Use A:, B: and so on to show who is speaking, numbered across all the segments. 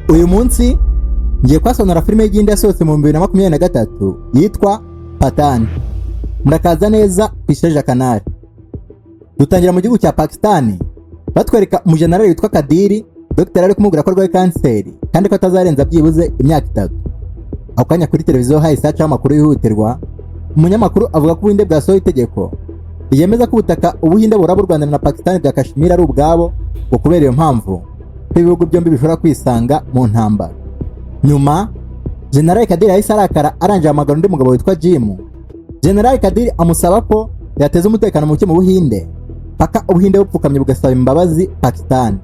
A: Uyu munsi ngiye kubasobanurira filime y'Igihinde yasohotse mu 2023 yitwa Pathaan. Murakaza neza ku Isheja Canal. Dutangira mu gihugu cya Pakistan, batwereka umujenerali witwa Kadiri. Dogiteri ari kumubwira ko arwaye kanseri kandi ko atazarenza byibuze imyaka 3. Ako kanya kuri televiziyo hahise hacaho amakuru yihutirwa. Umunyamakuru avuga ko Ubuhinde bwasohoye itegeko ryemeza ko ubutaka Ubuhinde buraba u Rwanda na Pakistan bwa Kashmir ari ubwabo, ngo kubera iyo mpamvu ko ibihugu byombi bishobora kwisanga mu ntambara. Nyuma General Kadiri yahise arakara, arangije ahamagara undi mugabo witwa Jim. General Kadiri amusaba ko yateza umutekano muke mu Buhinde paka Ubuhinde bupfukamye bugasaba imbabazi Pakistan.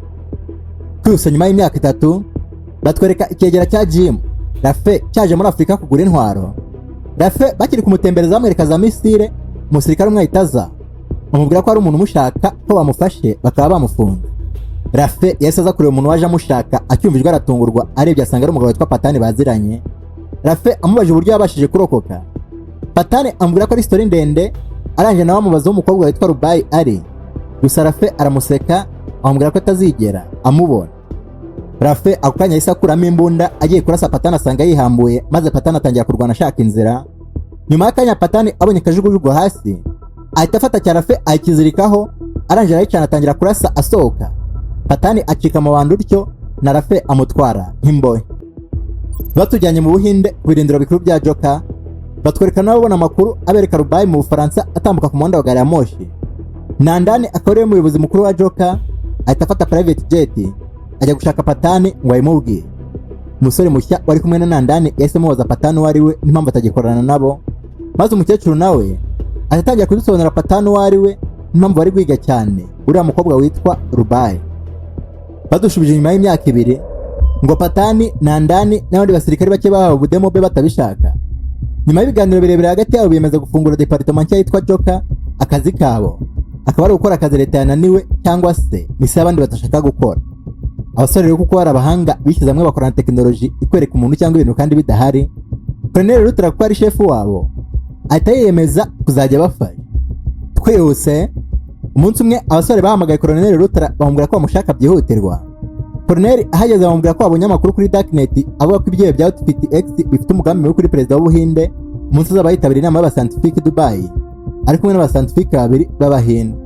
A: Twihuse, nyuma y'imyaka 3 batwereka icyegera cya Jim Rafe cyaje muri Afurika kugura intwaro. Rafe bakiri kumutembereza bamwereka za missile, umusirikare umwe ahita aza amubwira ko hari umuntu umushaka, ko bamufashe bakaba bamufunze. Rafe yahise aza kureba umuntu waje amushaka. Acyumva ijwi aratungurwa, arebye asanga ari umugabo witwa Patani baziranye. Rafe amubajije uburyo yabashije kurokoka, Patani amubwira ko ari story ndende. Arangije nawe amubaza aho umukobwa witwa Rubayi ari, gusa Rafe aramuseka, amubwira ko atazigera amubona. Rafe ako kanya yahise akuramo imbunda, agiye kurasa Patani asanga yihambuye, maze Patani atangira kurwana ashaka inzira. Nyuma y'akanya Patani abonye kajugujugu hasi, ahita afata cya Rafe ayikizirikaho, arangije arayicana, atangira kurasa asohoka. Patani acika mu bantu utyo na Rafe amutwara nk'imbohe. Batujyanye mu Buhinde ku birindiro bikuru bya Joka, batwereka n'ababona amakuru abereka Rubayi mu Bufaransa atambuka ku muhanda wa gari ya moshi. Nandani akaba ariwe muyobozi mukuru wa Joka, ahita afata private jet ajya gushaka Patani ngo ayimubwire. Umusore mushya wari kumwe na Nandani yahise amubaza Patani uwo ari we n'impamvu atagikorana nabo, maze umukecuru nawe ahita atangira kudusobanurira Patani uwo ari we n'impamvu bari guhiga cyane uriya mukobwa witwa Rubayi. Badushubije inyuma y'imyaka 2, ngo Patani, Nandani n'abandi basirikare bake bahawe ubudemobe batabishaka. Nyuma y'ibiganiro birebire hagati yabo, biyemeza gufungura département nshya yitwa Joka. Akazi kabo akaba ari gukora akazi leta yananiwe cyangwa se misi abandi badashaka gukora. Abasore rero, kuko bari abahanga, bishyize hamwe bakorana tekinoloji ikwereka umuntu cyangwa ibintu kandi bidahari. Colonel Rutera, kuko ari shefu wabo, ahita yiyemeza kuzajya abafasha. Twihuse, umunsi umwe abasore bahamagaye Colonel Rutera, bamubwira ko bamushaka byihutirwa. Colonel ahageze bamubwira ko babonye amakuru kuri Darknet avuga ko ibyihebe bya Outfit X bifite umugambi mubi kuri perezida w'Ubuhinde umunsi azaba yitabira inama y'abascientifique Dubai ari kumwe n'abascientifique babiri b'Abahinde.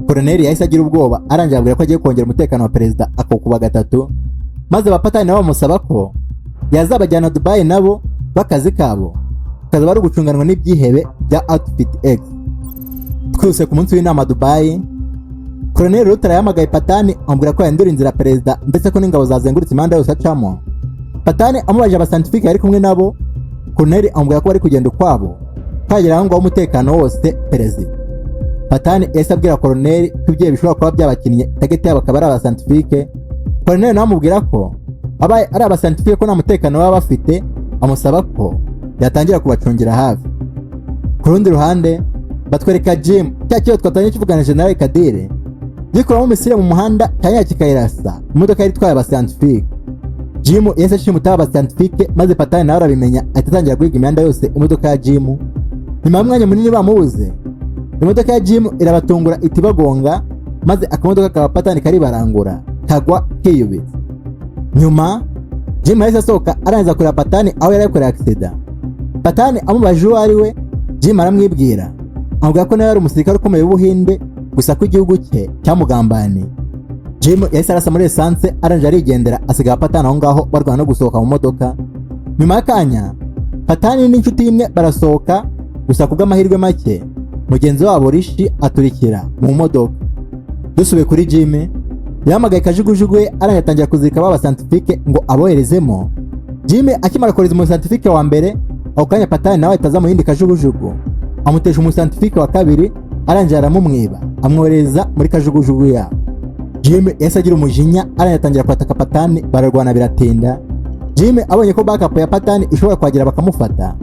A: Colonel yahise agira ubwoba, arangije abwira ko agiye kongera umutekano wa perezida akawukuba gatatu, maze abapatani nabo bamusaba ko yazabajyana Dubai, nabo b'akazi kabo kazaba ari ugucunganwa n'ibyihebe bya Outfit X. Twihuse, ku munsi w'inama Dubai, Colonel Rutera yahamagaye Patani, amubwira ko yahindura inzira perezida, ndetse ko n'ingabo zazengurutse imihanda yose acamo. Patani amubajije abascientifique yari kumwe nabo, Colonel amubwira ko bari kugenda ukwabo kagera aho ngaho umutekano wose perezida. Patani yahise abwira Colonel ko ibyo bishobora kuba byabakinnye, target yabo akaba ari abascientifique. Colonel nawe amubwira ko abaye ari abascientifique ko nta mutekano baba bafite, amusaba ko yatangira kubacungira hafi. Ku rundi ruhande batwereka Jim, cya kibazo twatangiye kivugana General Kadire, gikuramo missile mu muhanda cyanya kikayirasa imodoka yari itwaye abascientifique. Jim yahise ashimuta abascientifique, maze Patani nawe arabimenya, ahita atangira guhiga imihanda yose imodoka ya Jim. Nyuma y'umwanya munini bamubuze, imodoka ya Jim irabatungura itibagonga, maze akamodoka ka Patani karibarangura kagwa kiyubitse. Nyuma Jim yahise asohoka, arangiza kureba Patani aho yari yakoreye accident. Patani amubajije uwo ari we, Jim aramwibwira, amubwira ko nawe yari umusirikare ukomeye w'Ubuhinde, gusa ko igihugu cye cyamugambaniye. Jim yahise arasa muri essence, arangije arigendera, asigaye Patani aho ngaho barwana no gusohoka mu modoka. Nyuma y'akanya Patani n'inshuti imwe barasohoka, gusa kubw'amahirwe make mugenzi wabo Rishi aturikira mu modoka. Dusubiye kuri Jim, yahamagaye kajugujugu ye, arangije atangira kuzirika ba bascientifique ngo aboherezemo. Jim akimara kohereza umuscientifique wa mbere, ako kanya Patani nawe ahita aza mu yindi kajugujugu, amutesha umuscientifique wa kabiri, arangije aramumwiba, amwohereza muri kajugujugu yabo. Jim yahise agira umujinya, arangije atangira kwataka Patani, bararwana biratinda. Jim abonye ko backup ya Patani ishobora kuhagera bakamufata,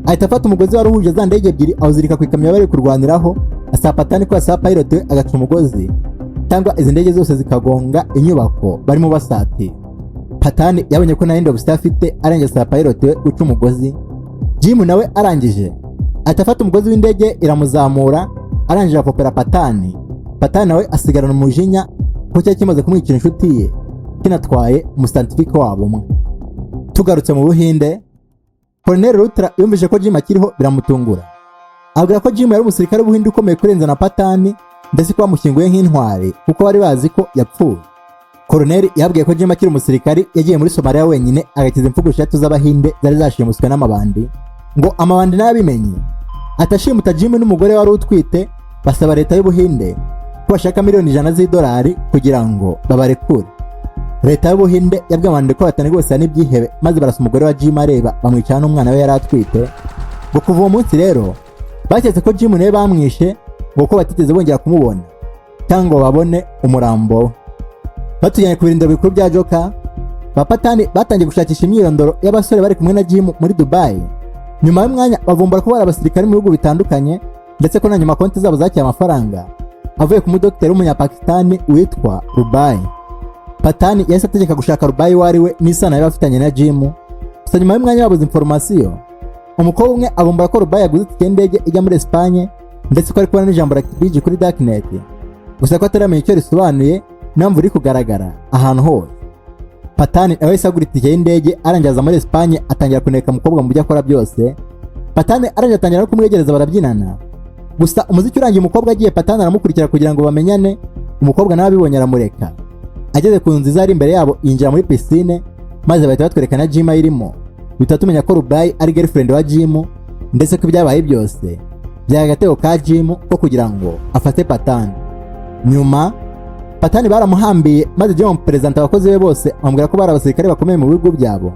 A: ahita afata umugozi wari uhuje za ndege ebyiri, awuzirika ku ikamyo bari kurwaniraho, asaba Patani ko yasaba pilot we agaca umugozi cyangwa izi ndege zose zikagonga inyubako barimo basatira. Patani yabonye ko nta yindi option afite, arangije asaba pilot we guca umugozi. Jim nawe arangije ahita afata umugozi w'indege iramuzamura, arangije apopera Patani. Patani nawe asigarana umujinya ko cyari kimaze kumwicira inshuti ye. Kinatwaye umuscientifique wabo umwe. Tugarutse mu Buhinde, Colonel Lutra yumvise ko Jim akiriho biramutungura. Abwira ko Jim yari umusirikare w'Ubuhinde ukomeye kurenza na Patani, ndetse ko bamushyinguye nk'intwari kuko bari bazi ko yapfuye. Colonel yabwiye ko Jim akiri umusirikari yagiye muri Somalia wenyine, agakiza imfungwa 3 z'Abahinde zari zashimuswe n'amabandi. Ngo amabandi nayo abimenye atashimuta Jim n'umugore wari utwite, basaba leta y'Ubuhinde ko bashaka miliyoni 100 z'idolari kugira ngo babarekure. Leta y'Ubuhinde yabwiye amabandi ko batanegosiya n'ibyihebe, maze barasa umugore wa Jim areba, bamwicara n'umwana we yari atwite. Ngo kuva uwo munsi rero baketse ko Jim nawe bamwishe, ngo ko batigeze bongera kumubona cyangwa ngo babone umurambo we. Batujyanye ku birindiro bikuru bya Joka, ba Patani batangiye gushakisha imyirondoro y'abasore bari kumwe na Jim muri Dubai. Nyuma y'umwanya bavumbura ko bari abasirikare mu bihugu bitandukanye, ndetse ko na nyuma konti zabo zakiriye amafaranga avuye ku mudogiteri w'Umunyapakistani witwa Rubayi. Patani yahise ategeka gushaka Rubayi uwo ari we n'isano yari afitanye na Jim. Gusa nyuma y'umwanya babuze information. Umukobwa umwe avumbura ko Rubayi yaguze itike y'indege ijya muri Espagne, ndetse ko ari kubona n'ijambo Rakibiji kuri Darknet, gusa ko ataramenya icyo risobanuye n'impamvu riri kugaragara ahantu hose. Patani nawe yahise agura itike y'indege, arangiza muri Espagne, atangira kuneka umukobwa mu byo akora byose. Patani arangiza atangira no kumwegereza, barabyinana. Gusa umuziki urangiye umukobwa agiye, Patani aramukurikira kugira ngo bamenyane. Umukobwa nawe abibonye aramureka. Ageze ku nzu nziza ari imbere yabo, yinjira muri piscine, maze bahita batwereka na Jim ayirimo. Bihita tumenya ko Rubayi ari girlfriend wa Jim, ndetse ko ibyabaye byose byari agatego ka Jim ko kugira ngo afate Patani. Nyuma Patani baramuhambiye, maze Jim amuperezanta abakozi be bose, amubwira ko bari abasirikare bakomeye mu bihugu byabo.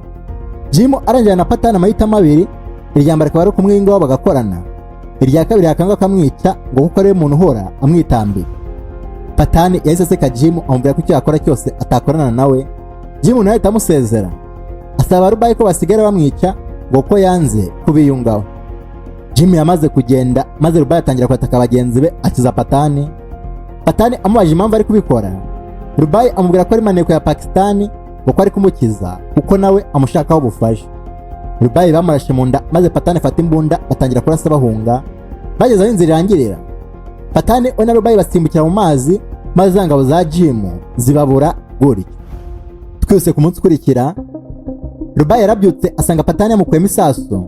A: Jim arangira na Patani amahitamo abiri: irya mbere akaba ari ukumwingaho bagakorana, irya kabiri yakanga akamwica, ngo kuko ariwe muntu uhora amwitambira. Patani yahise aseka Jim, amubwira ko icyo yakora cyose atakorana nawe. Jim nawe ahita amusezera, asaba Rubayi ko basigara bamwica, ngo ko yanze kubiyungaho. Jim yamaze kugenda, maze Rubayi atangira kwataka bagenzi be, akiza Patani. Patani amubajije impamvu ari kubikora, Rubayi amubwira ko ari maneko ya Pakistani, ngo ko ari kumukiza kuko nawe amushakaho ubufasha. Rubayi bamurashe mu nda, maze Patani afata imbunda, batangira kurasa bahunga. Bageze aho inzira irangirira, Patani we na Rubayi basimbukira mu mazi, maze za ngabo za Jim zibabura gutyo. Twese ku munsi ukurikira, Rubayi yarabyutse asanga Patani yamukuyemo isasu.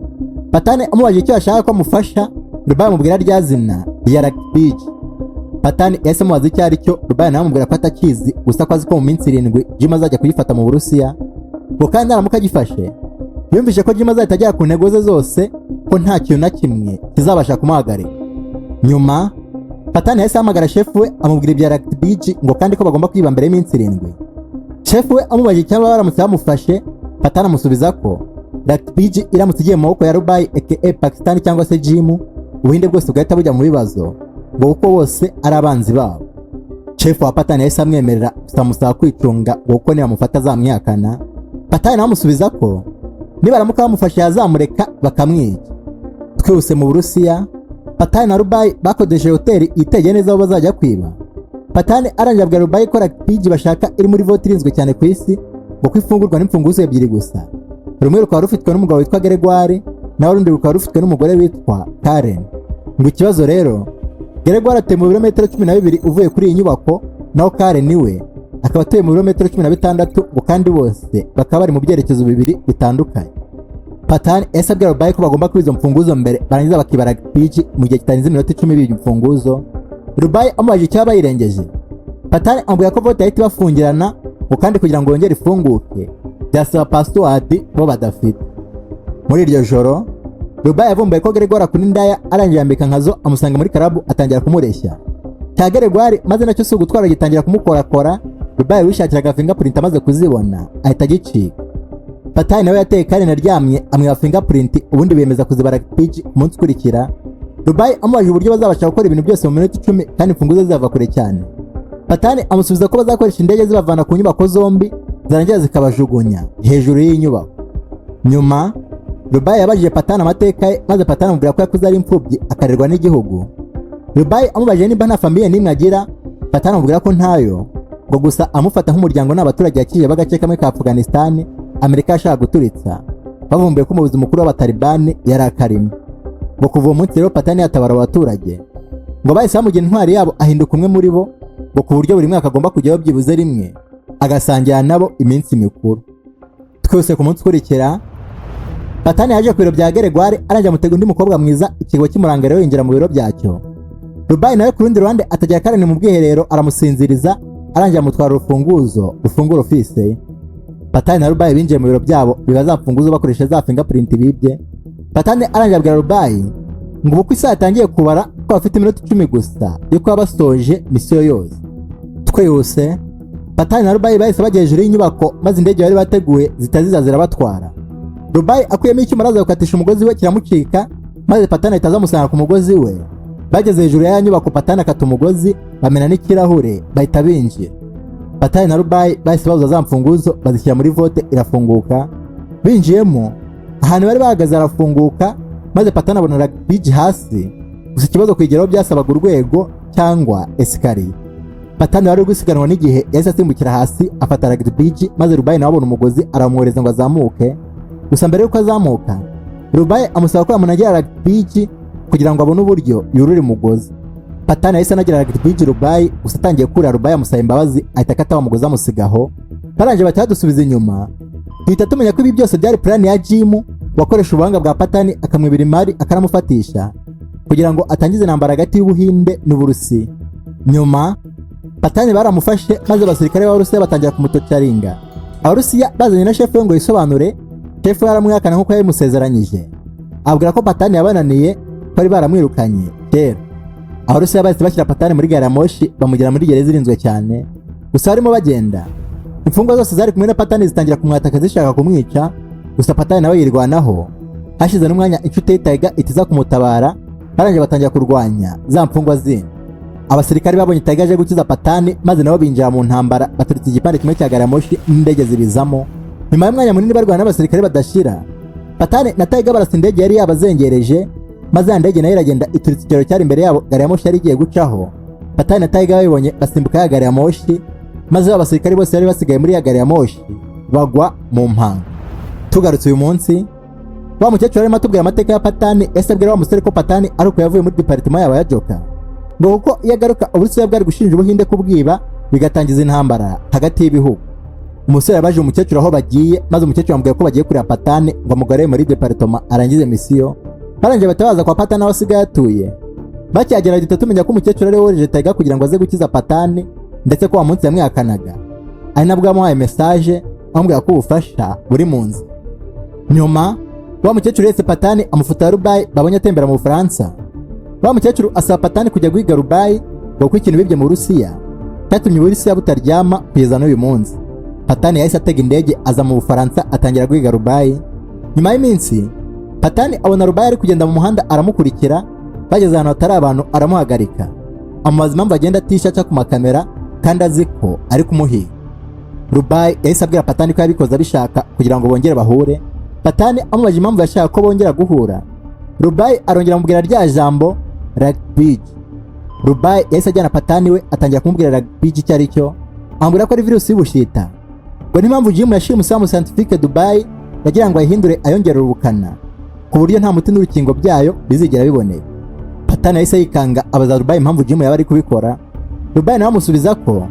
A: Patani amubajije icyo ashaka ko amufasha, Rubayi amubwira rya zina rya Rakbiji. Patani yahise amubaza icyo ari cyo, Rubayi nawe amubwira ko atakizi, gusa ko azi ko mu minsi 7 Jim azajya kuyifata mu Burusiya, ngo kandi naramuka agifashe yumvise ko Jim azahita agera ku ntego ze zose, ko nta kintu na kimwe kizabasha kumuhagarika. Nyuma Patani yahise ahamagara shefu we, amubwira ibya Rakbiji, ngo kandi ko bagomba kwiba mbere y'iminsi 7. Shefu we amubajije icyaba baramutse bamufashe, Patani amusubiza ko Rakbiji iramutse igiye mu maboko ya Rubayi aka Pakistan cyangwa se Jim, Ubuhinde bwose bwahita bujya mu bibazo, ngo kuko bose ari abanzi babo. Shefu wa Patani yahise amwemerera, gusa amusaba kwicunga, ngo kuko nibamufata azamwihakana. Patani nawe amusubiza ko nibaramuka bamufashe yazamureka bakamwica. Twihuse mu Burusiya, Patani na Rubayi bakodesheje hoteli yitegeye neza aho bazajya kwiba. Patani arangira abwira Rubayi ko Rakbiji bashaka iri muri vault irinzwe cyane ku isi, ngo ko ifungurwa n'imfunguzo ebyiri gusa, rumwe rukaba rufitwe n'umugabo witwa Gregoire, naho urundi rukaba rufitwe n'umugore witwa Karen. Ngo ikibazo rero, Gregoire atuye mu birometero 12 uvuye kuri iyi nyubako, naho Karen we akaba atuye mu birometero 16, ngo kandi bose bakaba bari mu byerekezo bibiri bitandukanye. Patani yahise abwira Rubayi ko bagomba kuba izo mfunguzo mbere, barangiza bakiba Rakbiji mu gihe kitarenze iminota 10 bibye imfunguzo. Rubayi amubajije icyaba bayirengeje, Patani amubwira ko vault yahita ibafungirana, ngo kandi kugira ngo yongere ifunguke byasaba password bo badafite. Muri iryo joro Rubayi yavumbuye ko Gregoire akunda indaya, arangije yambika nkazo, amusanga muri club, atangira kumureshya. Cya Gregoire maze nacyo si ugutwara, gitangira kumukorakora. Rubayi wishakiraga fingerprint amaze kuzibona ahita agicika. Patani nawe yateye Karen aryamye, amwiba fingerprint, ubundi biyemeza kuziba Rakbiji ku munsi ukurikira. Rubayi amubajije uburyo bazabasha gukora ibintu byose mu minota 10 kandi imfunguzo zizava kure cyane, Patani amusubiza ko bazakoresha indege zibavana ku nyubako zombi, zarangira zikabajugunya hejuru y'inyubako. Nyuma Rubayi yabajije Patani amateka ye, maze Patani amubwira ko yakuze ari imfubyi, akarerwa n'igihugu. Rubayi amubajije nimba nta famille n'imwe agira, Patani amubwira ko ntayo, ngo gusa amufata nk'umuryango n'abaturage yakiriye b'agace kamwe ka Afghanistan Amerika yashaka guturitsa, bavumbuye ko umuyobozi mukuru w'Abatalibani yari akarimo. Ngo kuva uwo munsi rero Patani yatabara abaturage, ngo bahise bamugira intwari yabo, ahinduka umwe muri bo, ngo ku buryo buri mwaka agomba kujyayo byibuze rimwe. agasangira nabo iminsi mikuru. Twese ku munsi ukurikira, Patani yaje ku biro bya Geregware, arangije amutega undi mukobwa mwiza, ikigo kimurangara yinjira mu biro byacyo. Rubayi nawe ku rundi ruhande ategera Karani mu bwiherero, aramusinziriza, arangije amutwara urufunguzo rufungura office. Patani na Rubayi binjiye mu biro byabo, biba za mfunguzo bakoresheje za fingerprint bibye. Patani arangije abwira Rubayi ngo ubu ko isaha yatangiye kubara, ko bafite iminota 10 gusa yo kuba basoje misiyo yose. Twihuse, Patani na Rubayi bahise bajya hejuru y'inyubako, maze indege bari bateguye zihita zirabatwara. Rubayi akuyemo icyuma, araza gukatisha umugozi we kiramucika, maze Patani ahita azamusanga ku mugozi we. Bageze hejuru ya nyubako, Patani akata umugozi, bamena n'ikirahure, bahita binjira. Patani na Rubayi bahise babuza za mfunguzo, bazishyira muri vault, irafunguka. Binjiyemo, ahantu bari bahagaze harafunguka, maze Patani abona ragibiji hasi. Gusa ikibazo, kuyigeraho byasabaga urwego cyangwa escalier. Patani wari uri gusiganwa n'igihe yahise asimbukira hasi, afata ragibiji, maze Rubayi nawe abona umugozi, aramwohereza ngo azamuke. Gusa mbere y'uko azamuka, Rubayi amusaba ko yamunagira ragibiji kugira ngo abone uburyo yurura umugozi. Patani yahise anagira ragibiji Rubayi. Gusa atangiye kurira, Rubayi amusaba imbabazi, ahita akata wa mugozi, amusigaho. Barangije bahita badusubiza inyuma, duhita tumenya ko ibi byose byari plan ya Jimu, wakoresha ubuhanga bwa Patani, akamwibira imari, akanamufatisha kugira ngo atangize intambara hagati y'Ubuhinde n'Uburusiya. Nyuma Patani baramufashe, maze abasirikare b'Abarusiya batangira kumutorturinga. Abarusiya bazanye na shefu we ngo yisobanure. Shefu we aramwihakana nk'uko yabimusezeranyije, abwira ko Patani yabananiye, ko bari baramwirukanye kera. Abarusiya bahise bashyira Patani muri gari ya moshi, bamugera muri gereza irinzwe cyane. Gusa barimo bagenda, imfungwa zose zari kumwe na Patani zitangira kumwataka zishaka kumwica. Gusa Patani nawe yirwanaho. Hashize n'umwanya, inshuti ye Taiga itiza kumutabara, barangije batangira kurwanya za mfungwa zindi. Abasirikari babonye Taiga aje gukiza Patani, maze nabo binjira mu ntambara, baturitse igipande kimwe cya gari ya moshi n'indege zibizamo. Nyuma y'umwanya munini barwana n'abasirikare badashira, Patani na Taiga barasa indege yari yabazengereje, maze ya ndege nayo iragenda ituritse ikiraro cyari imbere yabo gari ya moshi yari igiye gucaho. Patani na Taiga babibonye, basimbuka ya gari ya moshi, maze abasirikare bose bari basigaye muri ya gari ya moshi bagwa mu mpanga. Tugarutse uyu munsi, wa mukecuru arimo atubwira amateka ya Patani. Ese abwira wa musore ko Patani ari uko yavuye muri département yabo ya Joka, ngo kuko iyo agaruka Uburusiya bwari gushinja Ubuhinde kubwiba, bigatangiza intambara hagati y'ibihugu. Umusore yabaje umukecuru aho bagiye, maze umukecuru amubwira ko bagiye kureba Patani ngo amugarure muri département arangize misiyo. Barangije bahita baza kwa Patani aho asigaye atuye. Bakihagera, duhita tumenya ko umukecuru ari we wohereje Taiga kugira ngo aze gukiza Patani, ndetse ko wa munsi yamwihakanaga ari nabwo yamuhaye message amubwira ko ubufasha buri mu nzu. Nyuma wa mukecuru yese Patani amufoto ya Rubayi babonye atembera mu Bufaransa. Wa mukecuru asaba Patani kujya guhiga Rubayi, ngo kuko ikintu bibye mu Burusiya cyatumye Uburusiya butaryama kugeza n'uyu munsi. Patani yahise atega indege, aza mu Bufaransa, atangira guhiga Rubayi. Nyuma y'iminsi, Patani abona Rubayi ari kugenda mu muhanda, aramukurikira. Bageze ahantu hatari abantu, aramuhagarika, amubaza impamvu agenda atisha aca ku makamera kandi azi ko ari kumuhiga. Rubayi yahise abwira Patani ko yabikoze abishaka kugira ngo bongere bahure. Patani amubaje impamvu yashaka ko bongera guhura, Rubayi arongera amubwira rya jambo Ragbij. Rubayi yahise ajyana Patani we, atangira kumubwira Ragbij icyo ari cyo, amubwira ko ari virusi y'ubushita, ngo n'impamvu Jim yashimuse wa scientifique Dubai yagira ngo ayihindure, ayongerere ubukana ku buryo nta muti n'urukingo byayo bizigera biboneka. Patani yahise yikanga, abaza Rubayi impamvu Jim yaba ari kubikora. Rubayi nawe amusubiza ko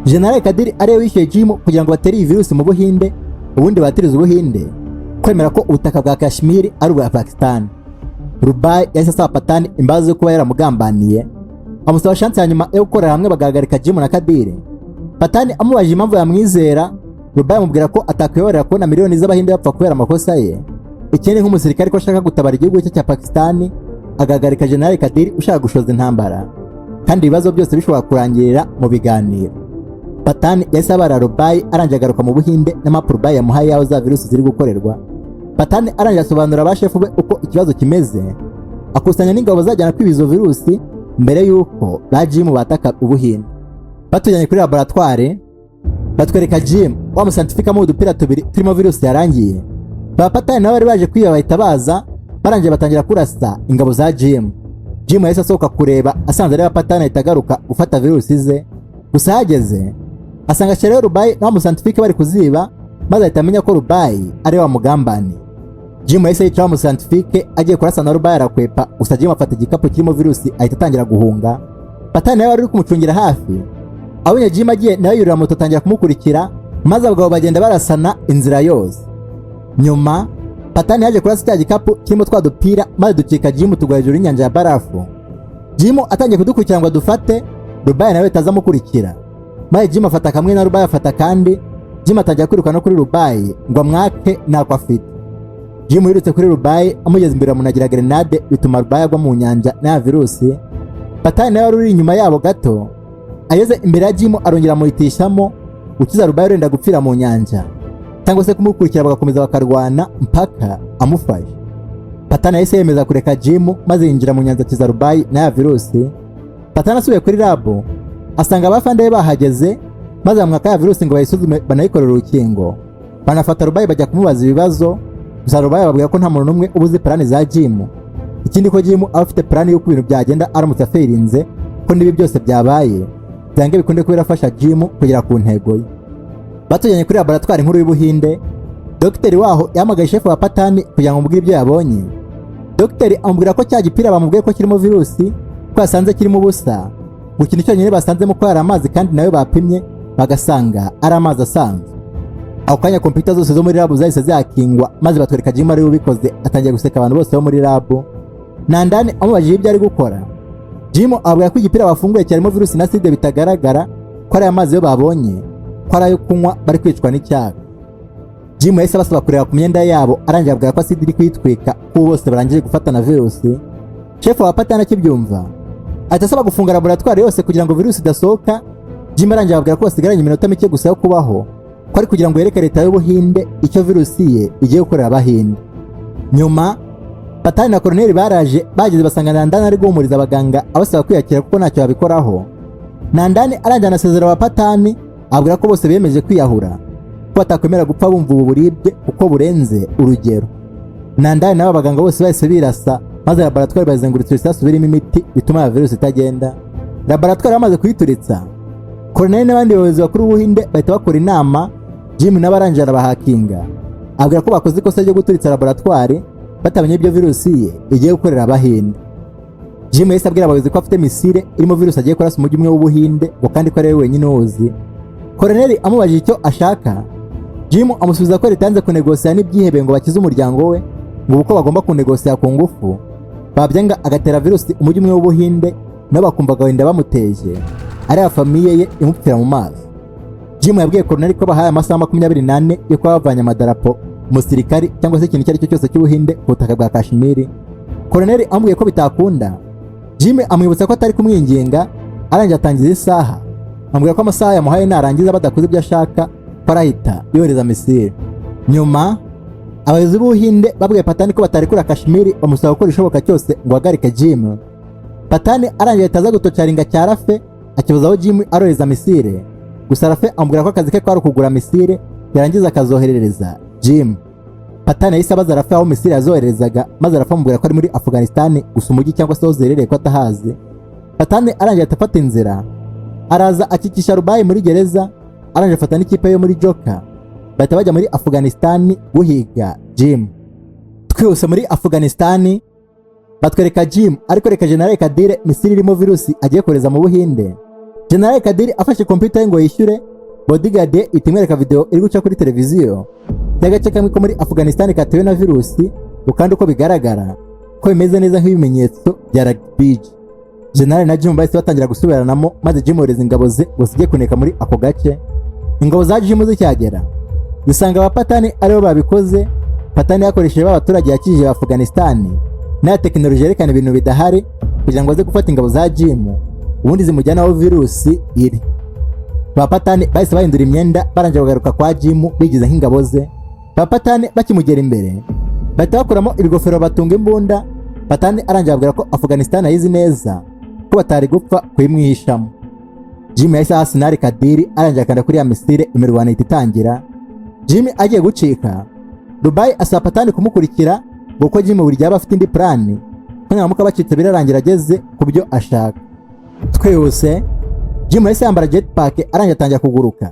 A: General Kadiri ariwe wishyuye Jim kugira ngo batere iyi virusi mu Buhinde, ubundi batirize Ubuhinde kwemera ko ubutaka bwa Kashmir ari ubwa Pakistan. Rubayi yahise asaba Patani imbabazi zo kuba yaramugambaniye, amusaba chance ya nyuma yo gukorera hamwe bagahagarika Jim na Kadiri. Patani amubajije impamvu yamwizera, Rubayi amubwira ko atakwiyoborera kubona miliyoni z'Abahinde bapfa kubera amakosa ye. Ikindi, nk'umusirikare, ko ashaka gutabara igihugu cye cya Pakistan, agahagarika General Kadiri ushaka gushoza intambara, kandi ibibazo byose bishobora kurangirira mu biganiro. Patani yahise abara Rubayi, arangije agaruka mu Buhinde n'amapu Rubayi yamuhaye y'aho za virusi ziri gukorerwa. Patani arangije asobanurira abashefu be uko ikibazo kimeze, akusanya n'ingabo bazajyana kwiba izo virusi mbere y'uko ba Jim bataka Ubuhinde. Batujyanye kuri laboratoire, batwereka Jim wa muscientifique amuha udupira tubiri turimo virusi yarangiye. Ba Patani nabo bari baje kwiba bahita baza, barangije batangira kurasa ingabo za Jim. Jim yahise asohoka kureba, asanze areba Patani, ahita agaruka gufata virusi ze. Gusa ahageze asanga Shereyo, Rubayi na wa muscientifique bari kuziba, maze ahita amenya ko Rubayi ari we wamugambaniye. Jim yahise yica wa muscientifique, agiye kurasa na Rubayi arakwepa. Gusa Jim afata igikapu kirimo virusi, ahita atangira guhunga. Patani nawe wari uri kumucungira hafi. Abonye Jim agiye, nawe yurira moto atangira kumukurikira, maze abagabo bagenda barasana inzira yose. Nyuma Patani yaje kurasa cya gikapu kirimo twa dupira, maze ducika Jim tugwa hejuru y'inyanja ya barafu. Jim atangiye kudukurikira ngo adufate, Rubayi nawe ataza amukurikira, maze Jim afata kamwe na Rubayi afata kandi. Jim atangira kwiruka no kuri Rubayi ngo amwake ntako afite. Jim yirutse kuri Rubayi, amugeze imbere amunagira grenade, bituma Rubayi agwa mu nyanja n'aya virusi. Patani nawe wari uri inyuma yabo gato, ageze imbere ya Jim arongera amuhitishamo gukiza Rubayi wenda gupfira mu nyanja cyangwa se kumukurikira bagakomeza bakarwana mpaka amufashe. Patani yahise yemeza kureka Jim, maze yinjira mu nyanja akiza Rubayi n'aya virusi. Patani asubiye kuri lab asanga abafande be bahageze, maze bamwaka ya virusi ngo bayisuzume banayikorere urukingo. Banafata Rubayi bajya kumubaza ibibazo. Gusa Rubayi babwira ko nta muntu n'umwe uba uzi plan za Jim, ikindi ko Jim aba afite plan y'uko ibintu byagenda aramutse afailinze, ko n'ibi byose byabaye byange bikunde kuba birafasha Jim kugera ku ntego ye. Batujyanye kuri laboratwari nkuru y'Ubuhinde. Dogiteri waho yahamagaye shefu wa Patani kugira ngo amubwire ibyo yabonye. Dogiteri amubwira ko cya gipira bamubwiye ko kirimo virusi ko yasanze kirimo ubusa, ngo ikintu cyonyine basanzemo ko hari amazi, kandi nayo bapimye bagasanga ari amazi asanzwe. Ako kanya kompiyuta zose zo muri lab zahise zihakingwa, maze batwereka Jim ariwe ubikoze, atangiye guseka abantu bose bo muri lab. Nandani amubajije ibyo ari gukora, Jim ababwira ko igipira bafunguye cyarimo virusi na acide bitagaragara ko ari amazi yo babonye ko ari ayo kunywa, bari kwicwa n'icyaka. Jim yahise abasaba kureba ku myenda yabo, arangiye ababwira ko acide iri kuyitwika, ko bose barangije gufata na virusi. Shefu wa Patani akibyumva ahita asaba gufunga laboratwari yose kugira ngo virusi idasohoka. Jim arangiye ababwira ko basigaranye iminota mike gusa yo kubaho, ko ari kugira ngo yereke leta y'Ubuhinde icyo virusi ye igiye gukorera Abahinde. Nyuma Patani na koroneri baraje, bageze basanga Nandani ari guhumuriza abaganga abasaba kwiyakira kuko ntacyo babikoraho. Nandani arangiye anasezera aba Patani, abwira ko bose biyemeje kwiyahura, ko batakwemera gupfa bumva ubu buribwe kuko burenze urugero. Nandani n'aba baganga bose bahise birasa, maze laboratwari bazengurutse ibisasu birimo imiti bituma ya virusi itagenda. Laboratwari bamaze kuyituritsa, koroneri n'abandi bayobozi bakuru b'Ubuhinde bahita bakora inama. Jim n'abarangije arabahakinga, abwira ko bakoze ikosa ryo guturitsa laboratwari batamenye ibyo virusi ye igiye gukorera Abahinde. Jim yahise abwira abayobozi ko afite missile irimo virusi agiye kurasa umujyi umwe w'Ubuhinde, ngo kandi ko ari we wenyine uwuzi. Koroneri amubajije icyo ashaka, Jim amusubiza ko leta yanze kunegosiya n'ibyihebe ngo bakize umuryango we, ngo uko bagomba kunegosiya ku ngufu, babyanga agatera virusi umujyi umwe w'Ubuhinde, nabo bakumva agahinda bamuteje ariya famille ye imupfira mu maso. Jim yabwiye koroneri ko bahaye amasaha 24 yo kuba bavanye amadarapo, umusirikari cyangwa se ikintu icyo ari cyo cyose cy'Ubuhinde ku butaka bwa Kashmiri. Koroneri amubwiye ko bitakunda, Jim amwibutsa ko atari kumwinginga, arangiye atangiza isaha, amubwira ko amasaha yamuhaye narangiza badakoze ibyo ashaka ko arahita yohereza missile. Nyuma abayobozi b'Ubuhinde babwiye Patani ko batarekura Kashmiri, bamusaba gukora ishoboka cyose ngo ahagarike Jim. Patani arangiye ahita aza gutocaringa cya Rafe, akibaza aho Jim arohereza missile. Gusa Rafe amubwira ko akazi ke kwari ukugura missile, yarangiza akazoherereza Jim. Patani yahise abaza Rafe aho missile yazohererezaga, maze Rafe amubwira ko ari muri Afghanistan, gusa umujyi cyangwa se aho ziherereye ko atahazi. Patani arangiye ahita afata inzira araza akikisha Rubayi muri gereza, arangije afata n'ikipe yo muri Joker, bahita bajya muri Afghanistan guhiga Jim. Twihuse, muri Afghanistan batwereka Jim ari kwereka General Kadir missile irimo virusi agiye kohereza mu Buhinde. General Kadir afashe computer ye ngo yishyure, bodyguard ye ihita imwereka video iri guca kuri televiziyo y'agace kamwe ko muri Afghanistan katewe na virusi, ngo kandi uko bigaragara ko bimeze neza nk'ibimenyetso bya Ragbij. General na Jim bahise batangira gusubiranamo, maze Jim yohereza ingabo ze ngo zijye kuneka muri ako gace. Ingabo za Jim zicyagera zisanga abapatani aribo babikoze. Patani yakoresheje ba baturage yakijije ba Afghanistan n'aya tekinoloji yerekana ibintu bidahari kugira ngo aze gufata ingabo za Jim, ubundi zimujyana aho virusi iri. Ba Patani bahise bahindura imyenda, barangije bagaruka kwa Jim bigize nk'ingabo ze. Ba Patani bakimugera imbere bahita bakuramo ibigofero batunga imbunda. Patani arangiye ababwira ko Afghanistan ayizi neza, ko batari gupfa kuyimwihishamo. Jim yahise aha Sinari Kadiri, arangiye akanda kuri ya missile, imirwano ihita itangira. Jim agiye gucika, Rubayi asaba Patani kumukurikira, ngo kuko Jim buri gihe aba afite indi plan, ko naramuka bacitse birarangira ageze ku byo ashaka. Twihuse, Jim yahise yambara jetpack, arangiye atangira kuguruka.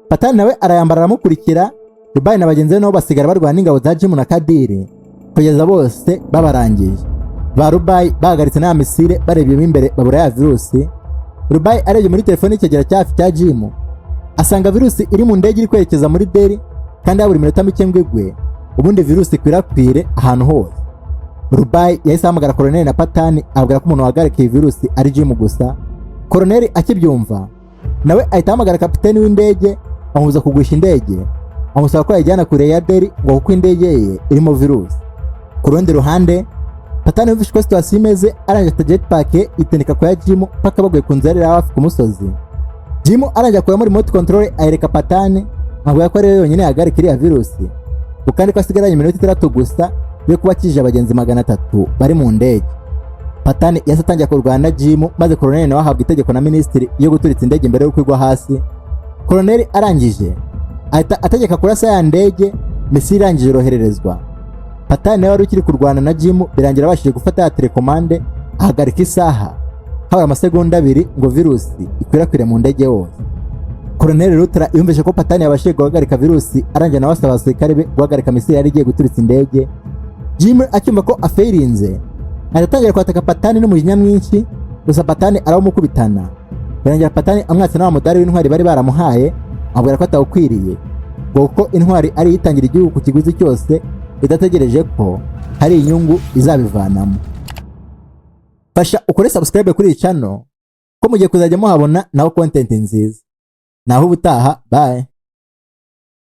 A: Patani nawe arayambara aramukurikira. Rubayi na bagenzi be nabo basigara barwana n'ingabo za Jim na Kadiri kugeza bose babarangije. Ba Rubayi bahagaritse n'aya missile, barebye imbere babura ya virusi. Rubayi arebye muri telefone y'ikegera cya hafi cya Jim, asanga virusi iri mu ndege iri kwerekeza muri Delhi, kandi habura iminota mike ngo igwe, ubundi virusi ikwirakwire ahantu hose. Rubayi yahise ahamagara Koroneli na Patani, abwira ko umuntu wahagarika iyi virusi ari Jim gusa. Koroneli akibyumva, nawe ahita ahamagara kapiteni w'indege, amubuza kugurisha indege, amusaba ko yayijyana kure ya Delhi ngo kuko indege ye irimo virusi. Ku rundi ruhande, Patani yumvise uko situation imeze, arangije afata jetpack ye, itenika kwa ya Jim paka baguye ku nzu yari hafi ku musozi. Jim arangije akuramo remote control, ayereka Patani, avuga ko ariyo yonyine yahagarika iriya virusi, ngo kandi ko asigaranye iminota 6 gusa yo kuba akijije abagenzi 300 bari mu ndege. Patani yahise atangira kurwana na Jim, maze Koroneli nawe ahabwa itegeko na minisitiri yo guturitsa indege mbere y'uko igwa hasi. Koroneli arangije ahita ategeka kurasa ya ndege, missile irangije irohererezwa. Patani nawe wari ukiri kurwana na Jim, birangira abashije gufata ya télécommande, ahagarika isaha habura amasegonda 2 ngo virusi ikwirakwire mu ndege hose. Koroneli Lutra yumvise ko Patani yabashije guhagarika virusi, arangira nawe asaba abasirikare be guhagarika missile yari igiye guturitsa indege. Jim acyumva ko afeirinze, ahita atangira kwataka Patani n'umujinya mwinshi, gusa Patani arawumukubitana, birangira Patani amwatse na wa mudari w'intwari bari baramuhaye, amubwira ko atawukwiriye, ngo kuko intwari ari iyitangira igihugu ku kiguzi cyose, idategereje ko hari inyungu izabivanamo. Fasha ukore subscribe kuri iyi channel, ko mugiye kuzajya muhabona naho content nziza. Naho ubutaha, bye.